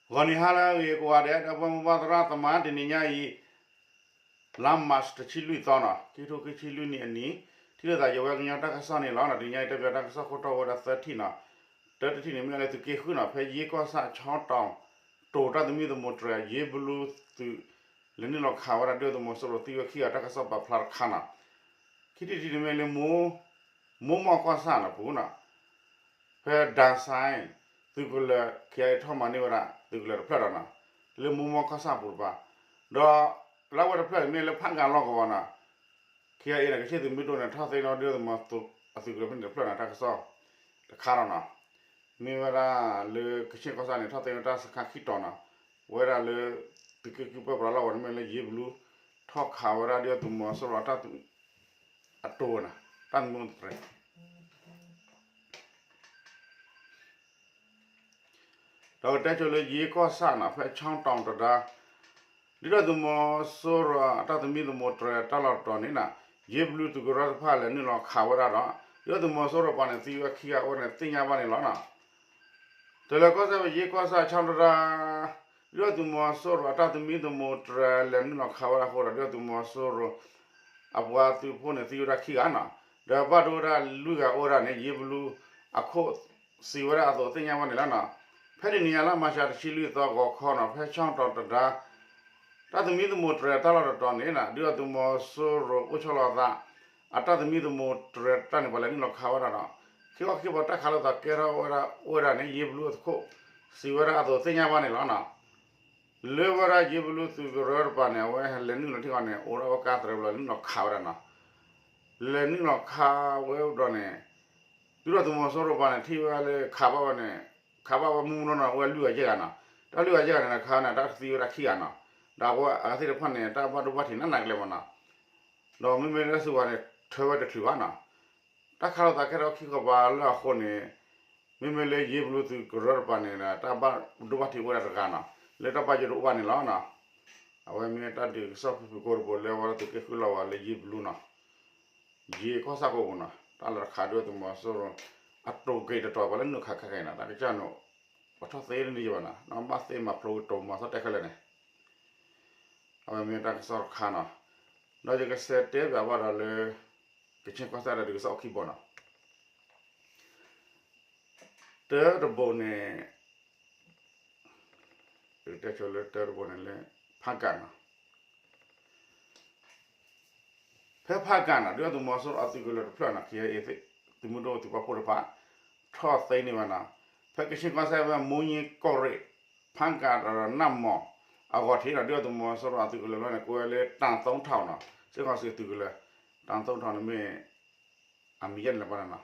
ဂီၤနံၤဟါလၢအဂ့ၤကိးဂၤဒဲး ဒီပုၢ်ဝဲၢ်မိၢ်ပၢ်သရၣ်သမါ တနံၤညါအံၤ လါမၢ်ၡး တဆံလွံၢ်သီနီၤ ခံထိခံဆံလွံၢ်နံၣ်အနံၤ ထံၣ်လိာ်သးယဝဲကညီတၢ်ကစီၣ်န့ၣ်လီၤ. တနံၤညါအံၤ တၢ်ပၠးတၢ်ကစီၣ်ခိၣ်တီဝဲဒၣ်သၢထံၣ်နီၤ တၢတထံၣ်န့ၣ် မ့ၢ်ဝဲလၢသုးက့ဃုနီၤ ဖဲယ့ကီၢ်ဆၣ် ဆီတီၤ တိၤတၢ်သမံသမိးတြဲၤ ယ့ဘလူသုး လဲၤနုာ်လီၤခးဝဲဒၣ် ဒုၣ်ဒါသုးမီၤစိရိၤသံဝဲခံဂၤတၢ်ကစီၣ်ပာ်ဖျါတခါနီၤ ခံထံၣ်တထံၣ်န့ၣ်မ့ၢ်လၢ မိၢ်မီၢ်ကီၢ်ဆၣ်နီၤ ပူၤနီၤ ဖဲဒၣ်စဲၣ် သုးကလၢၤ ခ့ယထီၣ်မၤန့ၢ်ဝဲဒၣ် သုးကလၢၤတဖျၢၣ်ဒီးနီၤ လၢမိၢ်မီၢ်ကီၢ်ဆၣ်ပူၤတပၤ ဒီးလၢဝဲတဖျၢၣ်န့ၣ်မ့ၢ်လၢဖးကၤလီၢ်ကဝီၤနီၤ ခ့ယအံၤန့ၣ် ကဆ့ၣ်သုးမုၢ်ဒိၣ်န့ၣ် ထီၣ်သ့န့ၢ်ဒုၣ်ဒါသုးမီၤစိရိၤ အသုးကလၢၤဖဲန့ၣ်တဖျၢၣ်န့ၣ် တၢ်ကစီၣ်တခါဒီးနီၤ မ့ၢ်ဝဲဒၣ်လၢကဆ့ၣ်ကီၢ်ဆၣ်န့ၣ် ထီၣ်သ့န့ၢ်တၢ်စခါခံတီၤနီၤ ဝဲဒၣ်လၢ သုးက့ဃုပၢပြးလီၢ်ကဝီၤန့ၣ်မ့ၢ်လၢယ့ဘလူ ထီၣ်ခးဝဲဒၣ်ဒုၣ်ဒါသုးမီၤစိရိၤအတၢ် အတိၤနီၤ တၢ်သမံသမိးတြဲၤ ဒီးကတဲဆိလၢယ့ကီၢ်ဆၣ်နီၤ ဖဲဆီတီၤတဒါ ဒုၣ်ဒါသုးမီၤစိရိၤအတၢ်သမံသမိးတြဲၤတၢ်လီၢ်တတီၤန့ၣ်နီၤ ယ့ဘလူသုးကရၢတဖၣ်လဲၤနုာ်လီၤခးဝဲဒၣ်ဒီး ဒုၣ်ဒါသုးမီၤစိရိၤပှၤန့ၣ်သံဝဲခံဂၤအိၣ်န့ၣ်သ့ၣ်ညါဘၣ်န့ၣ်လီၤနီၤ တလၢၤကီၢ်စဲၣ်ဖဲယ့ကီၢ်ဆၣ်ဆီတီၤတဒါ ဒုၣ်ဒါသုးမီၤစိရိၤအတၢ်သမံသမိးတြဲၤလဲၤနုာ်လီၤခးဝဲဒၣ်အဃိဒီး ဒုၣ်ဒါသုးမီၤစိရိၤ အပှၤသုးဖိန့ၣ်သံဝဲဒၣ်ခံဂၤနီၤ ဒီးဘၣ်ဒိဝဲဒၣ်လွံၢ်ဂၤအိၣ်ဝဲဒၣ်န့ၣ် ယ့ဘလူအခိၣ်စံးဝဲဒၣ်အသိးသ့ၣ်ညါဘၣ်န့ၣ်လီၤနီၤ ဖဲတနံၤညါလါမၢ်ၡးတဆံလွံၢ်သီဂီၤခီနီၤ ဖဲဆီတီၤတဒါ တၢ်သမံသမိးတြဲၤတၢ်လီၢ်တတီၤန့ၣ်နီၤ ဒုၣ်ဒါသုးမီၤစိရိၤအိၣ်ဆီလီၤသး အတၢ်သမံသမိးတြဲၤတၢ်န့ၣ်ပှၤလဲၤနုာ်လီၤခးဝဲဒၣ်ဒီး ခံခီခံဖီတၢ်ခးလိာ်သးကဲထီၣ်ဝဲဒၣ်အိၣ်ဝဲဒၣ်န့ၣ် ယ့ဘလူအခိၣ်စံးဝဲဒၣ်အသိးသ့ၣ်ညါဘၣ်န့ၣ်လီၤနီၤ လၢဝဲဒၣ်ယ့ဘလူသုးကရၢတပၤန့ၣ် အဝဲလဲၤနုာ်လီၤထံၣ်အီၤန့ၣ် အိၣ်ဒၣ်ဝဲကါသရၢဘျီလဲၤနုာ်လီၤခးဝဲဒၣ်နီၤ လဲၤနုာ်လီၤခးဝဲဒီးန့ၣ် ဒုၣ်ဒါသုးမီၤစိရိၤပှၤန့ၣ် ထံၣ်ဝဲလၢခးဘၣ်ဝဲန့ၣ် ခးဘၣ်ဝဲမုၢ်မုၢ်နီၢ်နီၢ် အိၣ်ဝဲလွံၢ်ဂၤယဲၢ်ဂၤနီၤ တၢ်လွံၢ်ဂၤယဲၢ်ဂၤန့ၣ် ခးန့ၣ် တၢ်ကသံဝဲဒၣ်ခံဂၤနီၤ ဒီးအဝဲအဂၤသ့ၣ်တဖၣ်န့ၣ် တၢ်ဘၣ်ဒိဘၣ်ထံးနးနးကလဲာ်မးနီၤ ဒီးမ့မ့ၢ်လၢစုးဝဲန့ၣ် ထၢဝဲတချုးဘၣ်နီၤ တၢ်ခးလိာ်သးကဲထီၣ်ခံခီပၤလၢအဃိန့ၣ် မ့မ့ၢ်လၢယ့ဘလူသုးကရၢတပၤန့ၣ် တၢ်ဘၣ်ဒိဘၣ်ထံးအိၣ်ဝဲဒၣ်တဂၤနီၤ လၢတၢ်ဘၣ်ယိၣ်တအိၣ်ဘၣ်န့ၣ်လီၤနီၤ အဝဲမ့ၢ်တၢ်ဒုးကစီၣ်ဖုၣ်ဖုၣ်ကိးတဘိလၢအဝဲဒၣ်သုးက့ဃုလီၤဝဲလၢယ့ဘလူနီၤ ယ့ကီၢ်ဆၣ်ကိးပူၤနီၤ တၢ်လီၢ်တခးဒုၣ်ဒါသုးမီၤစိရိၤ အတိၤဂ့ၤတတီၤ ပှၤလၢနုာ်ခးခဲခဲအံၤနီၤ တၢ်ကစၢ်န့ၣ် ပှၤထီၣ်သ့တန့ၢ်ယဘၣ်နီၤ နီၢ်ဘၣ်သ့မၤဖျိကတိၤမၤသီၣ်တဲခဲလၢာ်န့ၣ် အဝဲမ့ၢ်တၢ်ကစီၣ်တခါနီၤ ဒီးယကစးတဲဘၣ်ဘၣ်ဒီးလၢ ကဆ့ၣ်ကီၢ်စဲၣ်တၢ်ဒုးကစီၣ်အိၣ်ခံဘီနီၤ တၢတဘိန့ၣ် ပကတဲဆိလၢတၢတဘိန့ၣ်လၢ ဖးကၣ်နီၤ ဖဲဖးကၣ်နီၤ ဒုၣ်ဒါသုးမီၤစိရိၤအသုးကလၢၤတဖျၢၣ်နီၤ ခ့ယအ့ သုးမုၢ်ဒိၣ်သုးပာ်ဖှိၣ်တဖၣ် ထီၣ်သ့န့ၢ်ဝဲနီၤ ဖဲကဆ့ၣ်ကီၢ်စဲၣ်ဖဲမိၢ်ည့ကီၢ်ရ့ၣ် ဖးကၣ်ဒီးနၢ်မီၢ် အဂီၢ်ထံးနီၤ ဒုၣ်ဒါသုးမီၤစိရိၤအသုးကလၢၤတဖျၢၣ်န့ၣ် ကိးဝဲလၢတၢ်သိထီၣ်နီၤ စ့ၢ်ကီးစံးသုးကလၢၤ တၢ်သိထီၣ်န့ၣ်မ့ၢ် အမံၤယဲၢ်န့ၣ်လၢပှၤန့ၣ်နီၤ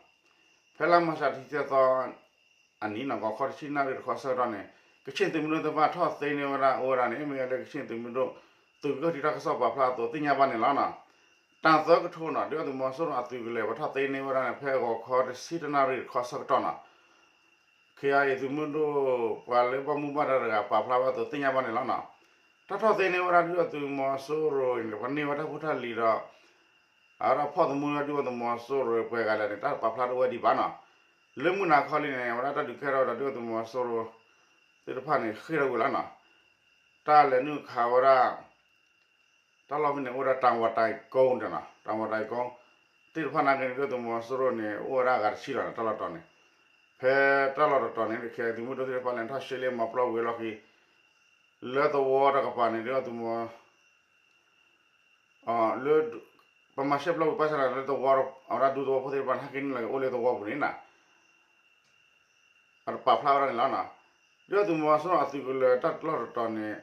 ဖဲလါမၢ်ၡးတဆံသၢသီ အနံၤနီၤ ဂီၤခီတဆံနၣ်ရံၣ်တခီဆၢကတီၢ်န့ၣ် ကဆ့ၣ်သုးမုၢ်ဒိၣ်သ့ၣ်တဖၣ်ထီၣ်သ့န့ၢ်ဝဲဒၣ်အိၣ်ဝဲဒၣ်န့ၣ် မ့ၢ်ဝဲလၢကဆ့ၣ်သုးမုၢ်ဒိၣ် သုးကထံၣ်တၢ်ကစီၣ်ပာ်ဖျါအသိးသ့ၣ်ညါဘၣ်န့ၣ်လီၤနီၤ တၢ်သၢကထိနီၤ ဒုၣ်ဒါသုးမီၤစိရိၤအသုးကလၢၤ ပှၤထီၣ်သ့န့ၢ်ဝဲဒၣ်န့ၣ် ဖဲဂီၤခီတဆံတနၣ်ရံၣ်တခီဆၢကတီၢ်နီၤ ခ့ယအ့ သုးမုၢ်ဒိၣ် ပှၤလၢဘၣ်မူဘၣ်ဒါတဂၤပာ်ဖျါဝဲအသိးသ့ၣ်ညါဘၣ်န့ၣ်လီၤနီၤ တၢ်ထီၣ်သ့န့ၢ်ဝဲဒၣ်ဒုၣ်ဒါသုးမီၤစိရိၤအံၤန့ၣ် ပှၤန့ၢ်ဝဲတၢ်ဖိတၢ်လံၤဒီး အဝဲဒၣ်ဖီၣ်သမူဝဲဒုၣ်ဒါသုးမီၤစိရိၤပှဲၤဂၤလဲၣ်န့ၣ် တၢ်ပာ်ဖျါတအိၣ်ဝဲဒံးဘၣ်နီၤ လၢမုၢ်နၤခီလံန့ၣ် အဝဲဒၣ်တၢ်ဒုးကဲထီၣ်ဝဲဒီးဒုၣ်ဒါသုးမီၤစိရိၤသ့ၣ်တဖၣ်န့ၣ် ဃ့ၢ်ထီၣ်ဝံၤလီၤနီၤ တၢ်လဲၤနုာ်ခးဝဲဒၣ် တၢ်လီၢ်ဖဲန့ၣ် အိၣ်ဝဲဒၣ်တၢ်ဝီတၢ်ကီနီၤ တၢ်ဝီတၢ်ကီ သ့ၣ်တဖၣ်နာ်က့န့ၣ် ဒုၣ်ဒါသုးမီၤစိရိၤန့ၣ် အိၣ်ဝဲဒၣ်အဂၤတဆံလီၤနီၤ တၢ်လီၢ်တတီၤန့ၣ် ဖဲတၢ်လီၢ်တတီၤန့ၣ် ဒုးခဲသုးမုၢ်ဒိၣ်သ့ၣ်တဖၣ်လဲၤထီၣ်ရှဲလ့မၤပျီဝံၤအလီၢ်ခံ လၢသဝီတကပၤန့ၣ် ဒုၣ်ဒါသုးမီၤ လၢ ပမၤရှဲပျီဝံၤဘၣ်ဆၣ်န့ၣ် လၢသဝီ အဝဲဒၣ်ဒူသဝီဖိသ့ၣ်တဖၣ်န့ၣ် ဟဲက့ၤနုာ်လီၤက့ၤအိၣ်လၢသဝီပူၤန့ၣ်နီၤ အတပာ်ဖျါဝဲဒၣ်န့ၣ်လီၤနီၤ ဒုၣ်ဒါသုးမီၤစိရိၤအသုးကလၢၤတၢ်လီၢ်တတီၤန့ၣ်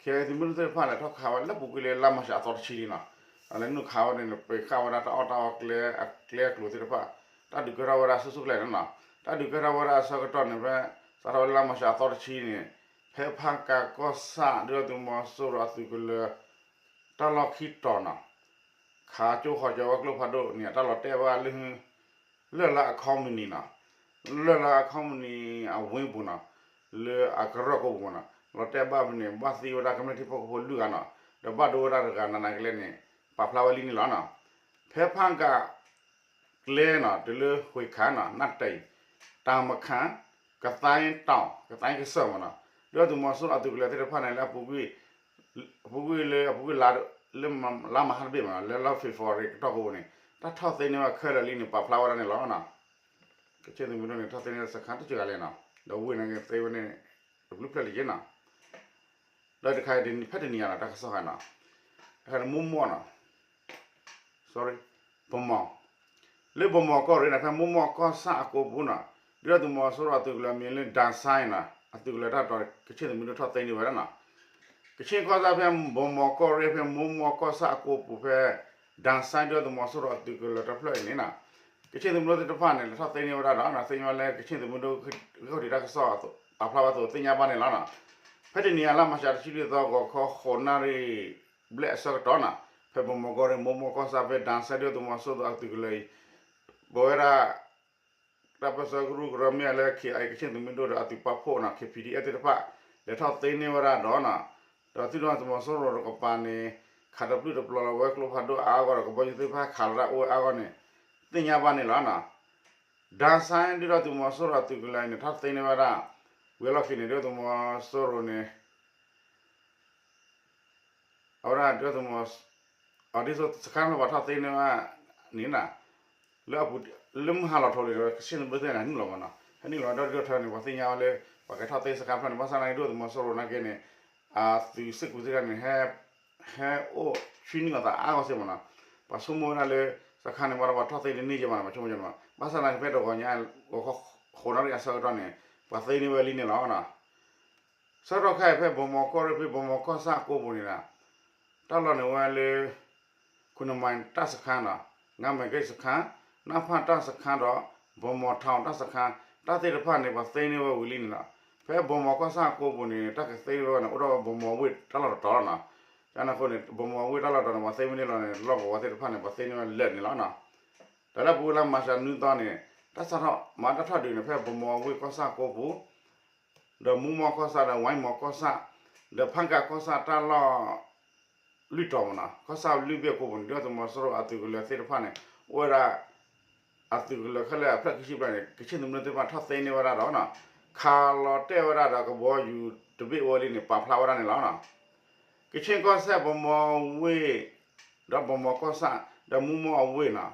ခဲသုးမုၢ်ဒိၣ်သ့ၣ်တဖၣ်လဲၤထီၣ်ခးဝဲလၢပူၤကွံာ်လၢလါမၢ်ၡးအသီတဆံလံနီၤ လဲၤနုာ်ခးဝဲန့ၣ် ပှဲၤဃာ်ဝဲဒၣ်တၢ်အီၣ်တၢ်အီကျဲအကျဲအကျိၤသ့ၣ်တဖၣ် တၢ်ဒုးကဲထီၣ်ဝဲဒၣ်ဆူၣ်ဆူၣ်ကျဲန့ၣ်နီၤ တၢ်ဒုးကဲထီၣ်ဝဲဒၣ်အဆၢကတီၢ်န့ၣ် ဖဲ စးထီၣ်ဝဲလါမၢ်ၡးအသီတဆံန့ၣ် ဖဲဖးကၣ်ကီၢ်ဆၣ် ဒုၣ်ဒါသုးမီၤစိရိၤအသုးကလၢၤ တၢ်လီၢ်ခံတီၤနီၤ ခးကၠိဃီၤကၠီဝဲကျိဖးဒိၣ်န့ၣ် အတၢ်လီၤတဲာ်ဘၣ်လၢ လၢၢ်လါအခီမုၢ်နံၤနီၤ လၢၢ်လါအခီမုၢ်နံၤအဝ့ၢ်ပူၤနီၤ လၢအကရၢၢ်ကိးပူၤမနီၤ လီၤတဲာ်ဘၣ်ဖဲန့ၣ် ဘၣ်သံဝဲဒၣ်ကမျၢၢ်ထံဖိကီၢ်ဖိလွံၢ်ဂၤနီၤ ဒီးဘၣ်ဒိဝဲဒၣ်တဂၤနာ်ကလဲာ်န့ၣ် ပာ်ဖျါဝဲလံန့ၣ်လီၤနီၤ ဖဲဖးကၣ်ကျဲနီၤ တုၤလၢဃ့ၢ်ခးနီၤ နၢ်တံၢ် တၢ်မခါ ကသါတီၤ ကသါကစၢၢ်မနီၤ ဒုၣ်ဒါသုးမီၤစိရိၤအသုးကလၢၤသ့ၣ်တဖၣ်န့ၣ် လၢအပူၤကွံာ် အပူၤကွံာ်လၢ အပူၤကွံာ်လါ လၢလါမဟါတဘ့ၣ်မးနီၤ လၢလါ February ကတီၢ်ကိးပူၤန့ၣ် တၢ်ထီၣ်သ့န့ၢ်ဝဲခဲလၢာ်လံန့ၣ် ပာ်ဖျါဝဲဒၣ်န့ၣ်လီၤ. ကချ့ၣ်သုးမုၢ်ဒိၣ်န့ၣ် ထီၣ်သ့န့ၢ်စခါတစှၤဂၤလဲၣ်နီၤ ဒီးဝ့ၢ်န့ၣ်ကသ့ဝဲန့ၣ် တဘျုးဖျၢၣ်လံက့နီၤ ဒီးတခါဖဲတနံၤညါနီၤ တၢ်ကစီၣ်ခါနီၤ တခါန့ၣ်မိၢ်မီၢ်နီၤ sorry ဗန်းမော် လၢဗန်းမော်ကီၢ်ရ့ၣ်န့ၣ် ဖဲမိၢ်မီၢ်ကီၢ်ဆၣ်အကိပူၤနီၤ ဒုၣ်ဒါသုးမီၤစိရိၤအသုးကလၢၤမံၤလၢ ဒၣ်စဲနီၤ အသုးကလၢၤတၢ်ဒီး ကချ့ၣ်သုးမုၢ်ဒိၣ်ထီၣ်သ့န့ၢ်ဝဲဒၣ်နီၤ ကချ့ၣ်ကီၢ်ဆၣ်ဖဲဗန်းမော်ကီၢ်ရ့ၣ် ဖဲမိၢ်မီၢ်ကီၢ်ဆၣ်အကိပူၤဖဲ ဒၣ်စဲ ဒုၣ်ဒါသုးမီၤစိရိၤအသုးကလၢၤတဖျၢၣ်အံၤန့ၣ်နီၤ ကချ့ၣ်သုးမုၢ်ဒိၣ်သ့ၣ်တဖၣ်န့ၣ် လဲၤထီၣ်သ့န့ၢ်ဝဲဒၣ်ဒီး သ့ၣ်ညါလၢကချ့ၣ်သုးမုၢ်ဒိၣ် ဂဲၤထီၣ်တံာ်တၢ်ကစီၣ် ပာ်ဖျါဝဲအသိးသ့ၣ်ညါဘၣ်န့ၣ်လီၤနီၤ ဖဲတနံၤညါလါမၤရှးတဆံလွံၢ်သီ ဂီၤခီဃိးနၣ်ရံၣ်ဘျဲၣ်အဆၢကတီၢ်နီၤ ဖဲဗန်းမော်ကီၢ်ရ့ၣ် မိၢ်မီၢ်ကီၢ်ဆၣ်ဖဲ ဒၣ်စဲ ဒုၣ်ဒါသုးမီၤစိရိၤအသုးကလၢၤအံၤ ပဝဲဒၣ် တၢ်ပၢၢ်ဆၢကရူၢ်ကရၢမ့ၢ်လၢ ခ့ၣ်အံၤ ကချ့ၣ်သုးမုၢ်ဒိၣ်ဒီးအသုးပာ်ဖှိၣ်နီၤ ခ့ၣ် ပီၣ်ဒံၣ်အဲၣ် သ့ၣ်တဖၣ် လဲၤထီၣ်သ့န့ၢ်ဝဲဒၣ်ဒီးနီၤ ဒီးသုးဒုၣ်ဒါသုးမီၤစိရိၤတကပၤန့ၣ် ခးတပျုၢ်တပျီၤလီၤဝဲကျိဖးဒိၣ်အါအါဂီၢ်ဒီး ကဘီယူၤသ့ၣ်တဖၣ်ခးလီၤတၢ်အိၣ်ဝဲအါဂီၢ်န့ၣ် သ့ၣ်ညါဘၣ်န့ၣ်လီၤနီၤ ဒၣ်စဲ ဒုၣ်ဒါသုးမီၤစိရိၤအသုးကလၢၤန့ၣ် ထီၣ်သ့န့ၢ်ဝဲဒၣ် ဝံၤအလီၢ်ခံန့ၣ် ဒုၣ်ဒါသုးမီၤစိရိၤန့ၣ် အဝဲဒၣ်ဒုၣ်ဒါသုးမီၤ အဒ်သိးစခါဖျၢၣ်ပှၤထီၣ်သ့န့ၢ်ဝဲန့ၣ်နီၤ လၢအပူၤ လၢမုၢ်ဟါလီၤထီၣ်လံဒီး ကချ့ၣ်သုးမုၢ်ဒိၣ်သ့ၣ်န့ၣ် ဟဲနုာ်လီၤမးနီၤ ဟဲနုာ်လီၤဒီးဒုၣ်ဒါထၢန့ၣ် ပှၤသ့ၣ်ညါဝဲလၢ ပှၤကထီၣ်သ့စခါဖျၢၣ်န့ၣ် ဘၣ်ဆၣ်သနာ်က့ ဒုၣ်ဒါသုးမီၤစိရိၤနာ်က့န့ၣ် အသုးစ့ၢ်ကီးသ့ၣ်တဖၣ်န့ၣ် ဟဲအိၣ်ဆှံနံၣ်အသးအါဂီၢ်စ့ၢ်မးနီၤ ပှၤဆိကမိၣ်ဝဲဒၣ်လၢ စခါန့ၣ်ဘၣ်ဒီးပှၤထီၣ်သ့တန့ၢ်ယဲၢ်မးနီၤ ပှၤဆိကမိၣ်ယဲၢ်မး ဘၣ်ဆၣ်သနာ်က့ ဖဲတဂီၤညါ ဂီၤခီဃိးနၣ်ရံၣ်အဆၢကတီၢ်န့ၣ် ပှၤသ့န့ၢ်ဝဲလံန့ၣ်လီၤနီၤ ဆၢကတီၢ်ခဲအံၤဖဲဗန်းမော်ကီၢ်ရ့ၣ် ဖဲဗန်းမော်ကီၢ်ဆၣ်အကိပူၤန့ၣ်နီၤ တၢ်လီၢ်န့ၣ်ဝဲလၢ ခိၣ်နမၤတၢ်စခါနီၤ ငါးမိုင်ဂိတ်စခန်း နဖ တၢ်စခါဒီး ဗန်းမော်ထောင် တၢ်စခါ တၢ်သ့ၣ်တဖၣ်န့ၣ် ပှၤသ့န့ၢ်ဝဲဝံၤလံန့ၣ်လီၤ ဖဲဗန်းမော်ကီၢ်ဆၣ်အကိပူၤန့ၣ် တၢ်ကသ့န့ၢ်ဝဲန့ၣ် အိၣ်ဒီးဗန်းမော်ဝ့ၢ်တၢ်လီၢ်တတီၤလီၤနီၤ ကန့ၣ်အဃိန့ၣ် ဗန်းမော်ဝ့ၢ်တၢ်လီၢ်တတီၤန့ၣ် ပှၤသ့မ့ၢ်န့ၢ်လီၤန့ၣ် လီၢ်ကဝီၤသ့ၣ်တဖၣ်န့ၣ် ပှၤသ့န့ၢ်ဝဲလၢာ်န့ၣ်လီၤနီၤ တၢ်လၢပူၤလၢမၤရှးနွံသီန့ၣ် တၢ်စးထီၣ်မၤတၢ်ထီၣ်ဒုးန့ၣ် ဖဲဗန်းမော်ဝ့ၢ်ကီၢ်ဆၣ်ကိပူၤ ဒီးမိၢ်မီၢ်ကီၢ်ဆၣ်ဒီး ဝဲမီၢ်ကီၢ်ဆၣ် ဒီးဖၣ်ကၣ်ကီၢ်ဆၣ်တၢ်လီၢ် လွံၢ်တီၤမးနီၤ ကီၢ်ဆၣ်လွံၢ်ဘ့ၣ်အကိပူၤန့ၣ် ဒုၣ်ဒါသုးမီၤစိရိၤအသုးကလၢၤသ့ၣ်တဖၣ်န့ၣ် အိၣ်ဝဲဒၣ် အသုးကလၢၤခဲလၢာ်အဖျၢၣ်ခံဆံဘျဲၣ်န့ၣ် ကချ့ၣ်သုးမုၢ်ဒိၣ်သ့ၣ်တဖၣ်ထီၣ်သ့န့ၢ်ဝဲဒၣ်ဒီးနီၤ ခးလီၤတဲာ်ဝဲဒၣ်ဒီးကဘီယူၤတဘ့ၣ်ဝဲလံန့ၣ် ပာ်ဖျါဝဲဒၣ်န့ၣ်လီၤနီၤ ကချ့ၣ်ကီၢ်စဲၣ် ဗန်းမော်ဝ့ၢ် ဒီးဗန်းမော်ကီၢ်ဆၣ် ဒီးမိၢ်မီၢ်အဝ့ၢ်နီၤ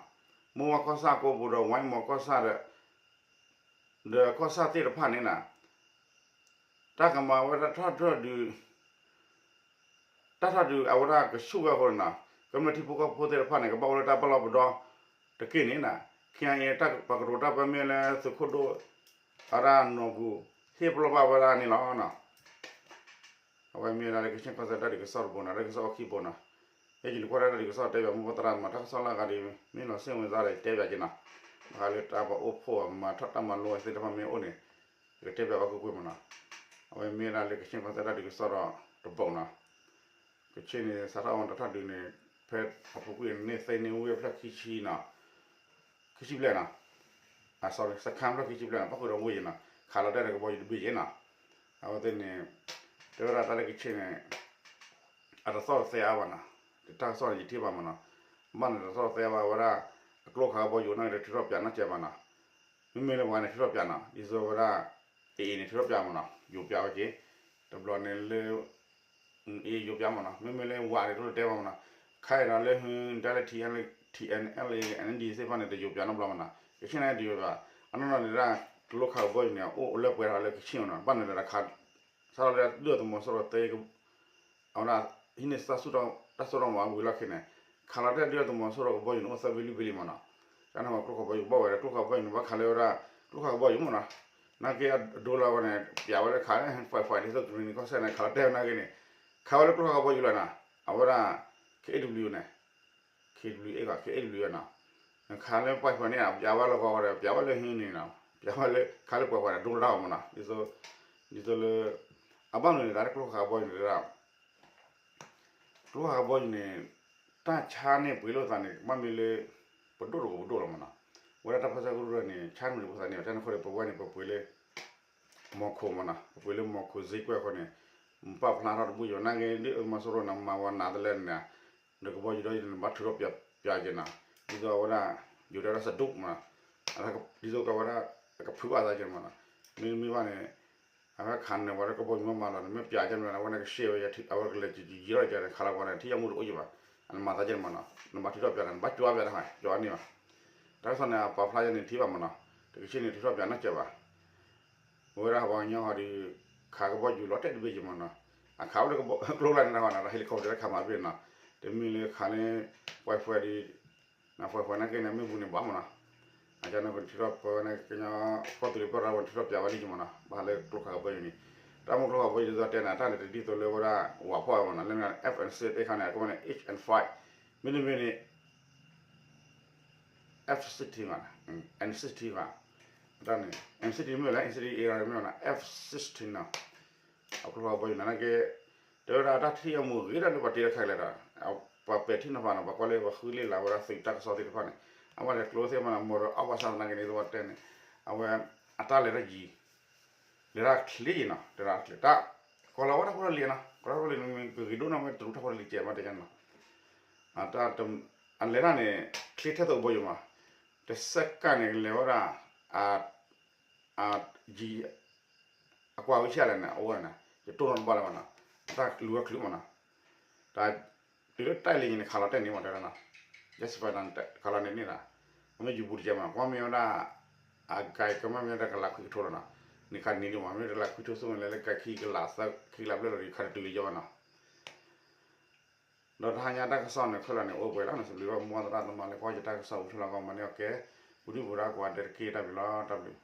မိၢ်မီၢ်ကီၢ်ဆၣ်ကိပူၤဒီး ဝဲမီၢ်ကီၢ်ဆၣ်ဒီး ဒီးကီၢ်ဆၣ်သ့ၣ်တဖၣ်န့ၣ်နီၤ တၢ်ကမၤဝဲဒၣ်ထီၣ်ဒုး တၢ်ထီၣ်ဒုးအဝဲဒၣ်ကဆူၣ်ဝဲအဃိန့ၣ်နီၤ ကမျၢၢ်ထံဖိကီၢ်ဖိသ့ၣ်တဖၣ်န့ၣ် ကဘၣ်အိၣ်လၢတၢ်ပလီၢ်ပဒီတက့ၢ်န့ၣ်နီၤ ခဲအံၤတၢ်ပှၤကတိၤတၢ်ပၢမ့ၢ်လၢသုးခိၣ်ဒိၣ် အဝဲဒၣ်နီၢ်ပူၤ ဟ့ၣ်ပလီၢ်ဘၣ်ဝဲဒၣ်န့ၣ်လီၤနီၤ အဝဲမ့ၢ်ဝဲဒၣ်လၢကချ့ၣ်ကီၢ်စဲၣ်တၢ်ဒုးကစီၣ်တဘိနီၤ တၢ်ဒုးကစီၣ်အခံဘိနီၤ ယဲယလူၤကွၢ်တၢ်ဒုးကစီၣ်တဲဘၣ်မိၢ်ပှၢ်သရၣ်မး တၢ်ကစီၣ်လၢအဂၤဒ် မ့ၢ်လီၤစ့ၣ်ဝင်စားဒီးတဲဘၣ်က့ၤနီၤ ဘၣ်ဃးလၢတၢ်ပှၤအိၣ်ဖှိၣ်မၤထီၣ်တၢ်မၤလိသ့ၣ်တဖၣ်မ့ၢ်အိၣ်န့ၣ် ယကတဲဘၣ်ဘၣ်ကွ့ၢ်ကွ့ၢ်မးနီၤ အဝဲမ့ၢ်ဝဲဒၣ်လၢကချ့ၣ်ကီၢ်စဲၣ်တၢ်ဒုးကစီၣ်ဒီးတဘိနီၤ ကချ့ၣ်န့ၣ် စးထီၣ်အဝဲတၢ်ထီၣ်ဒုးန့ၣ် ဖဲအပူၤကွံာ်န့ၣ် သ့န့ၢ်ဝ့ၢ်ဖျၢၣ်ခံဆံနီၤ ခံဆံဘျဲၣ်နီၤ sorry စခါဖျၢၣ်ခံဆံဘျဲၣ်နီၤ ပၣ်ဃုာ်ဒီးဝ့ၢ်ယံၤနီၤ ခးလီၤတဲာ်ဒီးကဘီယူၤတဘ့ၣ်ယံၤနီၤ အဝဲသ့ၣ်န့ၣ် တဲဝဲဒၣ်တၢ်လၢကချ့ၣ်န့ၣ် အတသီၣ်တသဲအါဘၣ်နီၤ တၢ်ကစီၣ်န့ၣ်ယထံၣ်ဘၣ်မးနီၤ ဘၣ်န့ၣ်တသီၣ်တသဲအါဘၣ်ဝဲဒၣ် အကျိခးကဘီယူၤနီၣ်ဂံၢ်ဒီးထုးထီၣ်ပၠးနီၢ်ကဲဘၣ်နီၤ မ့မ့ၢ်လၢပှၤန့ၣ်ထုးထီၣ်ပၠးနီၤ ဒ်သိးဝဲဒၣ် AA န့ၣ်ထုးထီၣ်ပၠးမးနီၤ ယိၤပၠးဝဲက့ၤ တဘျီန့ၣ်လၢ AA ယိၤပၠးမးနီၤ မ့မ့ၢ်လၢဝးန့ၣ် တလိၣ်တဲဘၣ်မးနီၤ ခဲအံၤဒီးလၢ ဒ်လၢ TNLA NDAA သ့ၣ်တဖၣ်န့ၣ် တယိၤပၠးနီတဘျီမးနီၤ ကချ့ၣ်န့ၣ်တယိၤပၠး အနီၢ်နီၢ်န့ၣ်ဒၣ် ကျိခးကဘီယူၤန့ၣ် အိၣ်လၢပှဲၤထီၣ်လၢကချ့ၣ်မးနီၤ ဘၣ်န့ၣ်ဒီး စးထီၣ်လၢဒုၣ်ဒါသုးမီၤစိရိၤသ့ အဝဲဒၣ် ဟံးန့ၢ်တၢ်စိတၢ်ကမီၤဝံၤလီၢ်ခံန့ၣ် ခးလီၤတဲာ်ဒုၣ်ဒါသုးမီၤစိရိၤကဘီယူၤန့ၣ် အိၣ်သၢဘ့ၣ်လွံၢ်ဘ့ၣ်လံမးနီၤ တၢ်န့ၣ်မးကျိခးကဘီယူၤဘၣ်ဝဲဒီး ကျိခးကဘီယူၤန့ၣ် ဘၣ်ခးလၢဝဲဒၣ် ကျိခးကဘီယူၤမးနီၤ နာ်က့အဒိလၢအဝဲန့ၣ် ပၠးဝဲလၢခးလၢ five five ဒ်သိး ကရံၣ်နံၤကီၢ်စဲၣ်န့ၣ် ခးလီၤတဲာ်ဝဲနာ်က့န့ၣ် ခးဝဲလၢကျိခးကဘီယူၤလီၤနီၤ အဝဲဒၣ် KWA န့ၣ် KWA က KWA နီၤ ခးလၢ five five န့ၣ် ပၠးဝဲလၢဂီၤဂီၤဒီး ပၠးဝဲလၢဟံးန့ၣ်နီၤ ပၠးဝဲလၢခးလၢ five five န့ၣ် ဒိတၢ်အီၤမးနီၤ ဒ်သိးလၢ အဘၣ်မနုၤန့ၣ် တၢ်လၢကျိခးကဘီယူၤန့ၣ် ကျိခးကဘီယူၤန့ၣ် တၢ်ဆါန့ၢ်ပှ့ၤလိာ်သးန့ၣ် ကဘၣ်မ့ၢ်လၢ ပဒိၣ်တကိးပဒိၣ်လီၤမးနီၤ ဝဲဒၣ်တၢ်ပၢဆှၢကရူၢ်န့ၣ် ဆါန့ၢ်ပှ့ၤလိာ်သးန့ၣ် တၢ်န့ၣ်အဃိဒီး ပဝဲန့ၣ် ပပှ့ၤလၢ မီၤခိၣ်မးနီၤ ပပှ့ၤလၢမီၤခိၣ်စ့ကွဲၢ်အဃိန့ၣ် ပာ်ဖျါထီၣ်တဘူၣ်ယိာ်နာ်က့ ဒုၣ်ဒါသုးမီၤစိရိၤန့ၣ် မၤဝဲနးတလဲၣ်န့ၣ် ဒီးကဘီယူၤဒီးန့ၣ် ဘၣ်ထုးထီၣ်ပၠးက့ၤနီၤ ဒ်သိးအဝဲဒၣ် ယိၤတဲဒၣ်စဒူၣ်မးနီၤ ဒ်သိးကဝဲဒၣ် ကဖုးဘၣ်သးက့ၤမးနီၤ မ့တမ့ၢ်ဘၣ်န့ၣ် အဝဲခးန့ၢ်ဝဲလၢကဘီယူၤမးမးလီၤ, နမ့ၢ်ပျးကဲန့ၣ် အဝဲန့ၣ်ကရှဲဝဲ အဝဲကလဲၤယံၤထီၣ်ကဲန့ၣ် ခးလီၤဝဲန့ၣ် ထံၣ်ယီၢ်မူတအိၣ်ယံၤဘၣ်, အနမၤသးကဲန့ၣ်မးနီၤ, နဘၣ်ထုးထီၣ်ပျးန့ၣ် နဘၣ်ကၠီပျးတၢ်ဟဲ ကၠီန့ၢ်ဘၣ်, တၢ်ကစီၣ်န့ၣ် အပာ်ဖျါယဲန့ၣ်ထံၣ်ဘၣ်မးနီၤ, တကဆ့ၣ်န့ၣ်ထုးထီၣ်ပျးနီၢ်ကဲဘၣ် ဝဲဒၣ်ပှၤကညီဟီဒီး ခးကဘီယူၤလီၤတဲာ်တဘ့ၣ်ယံၤမးနီၤ, အခးဝဲလၢကျိလၢန့ၣ်တၢ်ဟီနီၤ, ဒီး helicopter တၢ်ခးမၤဘ့ၣ်နီၤ, တမ့ၢ်လၢခးလၢ ပှဲၤပှဲၤဒီး ပှဲၤပှဲၤနာ်က့န့ၣ် မ့ၣ်အူန့ၣ်ဘၣ်မးနီၤ, အကန့ၣ်ပထုးထီၣ်ပှဲၤဝဲန့ၣ် ကညီကီၢ်သူလ့ၤပၢၢ်ရၢ ပထုးထီၣ်ပျးဝဲဒၣ်ယံၤမးနီၤ, ဘၣ်ဃးလၢကျိခးကဘီယူၤန့ၣ်, တၢ်မ့ၢ်ကျိခးကဘီယူၤဒ်သိးတဲန့ၣ် အတၢ်န့ၣ်တဒ်သိးလၢဝဲဒၣ် ဝးဖီၣ်ဝဲမးနီၤ, လၢ F sixteen အခါန့ၣ် အကဘီန့ၣ် H and five မ့တမ့ၢ်န့ၣ် F sixteen ဘၣ်, N sixteen ဘၣ်, တၢ်န့ၣ် N sixteen မ့ၢ်လဲၣ် N sixteen A မ့ၢ်နီၤ F sixteen နီၤ, အကျိခးကဘီယူၤန့ၣ်နာ်က့ တဲဝဲဒၣ်တၢ်ထံၣ်အမူဂ့ၤဒၣ်လၢပှၤတ့တခါလဲၣ်ဒီး ပှၤပဲာ်ထံနီၤဖးနီၤ, ပှၤကွၢ်လၢပှၤဃုလ့ၣ်လၢ်ဝဲဒၣ်သုးတၢ်ကစီၣ်သ့ၣ်တဖၣ်န့ၣ်, အဝဲန့ၣ်ကျိသ့ၣ်မးနီၤ မိၢ်ဒီးအီၣ်ဘၣ်ဆၣ်သနာ်က့န့ၣ် သဝီတဲန့ၣ်, အဝဲ အတၢ်လဲၤတၢ်ယံၤ လဲၤတၢ်ချ့နီၤ, တၢ်ချ့တၢ်, ကီၤလၤဝါတၢ်ဖိတၢ်လံၤနီၤ, ကီၤလၤဝါတၢ်ဖိတၢ်လံၤန့ၣ် မ့ၢ်ကဂ့ၤဒိၣ်နီၤ မ့ၢ်တရူးတၢ်ဖိတၢ်လံၤကဲမးတဲန့ၣ်နီၤ, အလဲၤတၢ်န့ၣ် ချ့ထဲသိးကဘီယူၤမး, တစဲးကၣ်န့ၣ် ကလဲၤဝဲဒၣ် အ ယံၤ အကွၢ်ဝဲဆံးလဲၣ်န့ၣ် အဝဲန့ၣ် ယတိၢ်နီၣ်တဘၣ်လၢၤဘၣ်နီၤ, တၢ်လူၤဝဲချုးမးနီၤ, တၢ် တုၤလၢတၢ်လံၤန့ၣ် ခးလီၤတဲာ်န့ၣ်မးတဲနီၤ, ယဲစပၢ်တၢ်ခးလီၤန့ၢ်န့ၢ်လီၤ, အမ့ၢ်ယူၤပူၤတကဲမး ကွၢ်မ့ၢ်ဝဲဒၣ် အကၤကမၣ်မ့ၢ်ဝဲဒၣ်ကလးခွံကထိလီၤနီၤ, န့ၣ်ခးန့ၢ်ဒံးမး မ့ၢ်ဝဲဒၣ်ကလးခွံကထိမးလဲၣ် လၢကၤခံကလးသၢခံကလးဘျဲၣ်လီၤဒီး ခးတတုၤလံယီၤဘၣ်နီၤ ဒီးတဟါညါတၢ်ကစီၣ်န့ၣ် ခဲလၢာ်န့ၣ် အိၣ်ပှဲၤလီၤန့ၣ် စံးဘျုးဘၣ်မိၢ်သရၣ်သမါလၢကွၢ်ယတၢ်ကစီၣ် ဝံၤထီၣ်လီၤကီး မၤန့ၢ်အီၣ်ကဲ ပူၤဒုၣ်ပူၤဒါကိးဂၤဒဲးတက့ၢ် တၢ်ဘျုးလီၤ တၢ်ဘျုး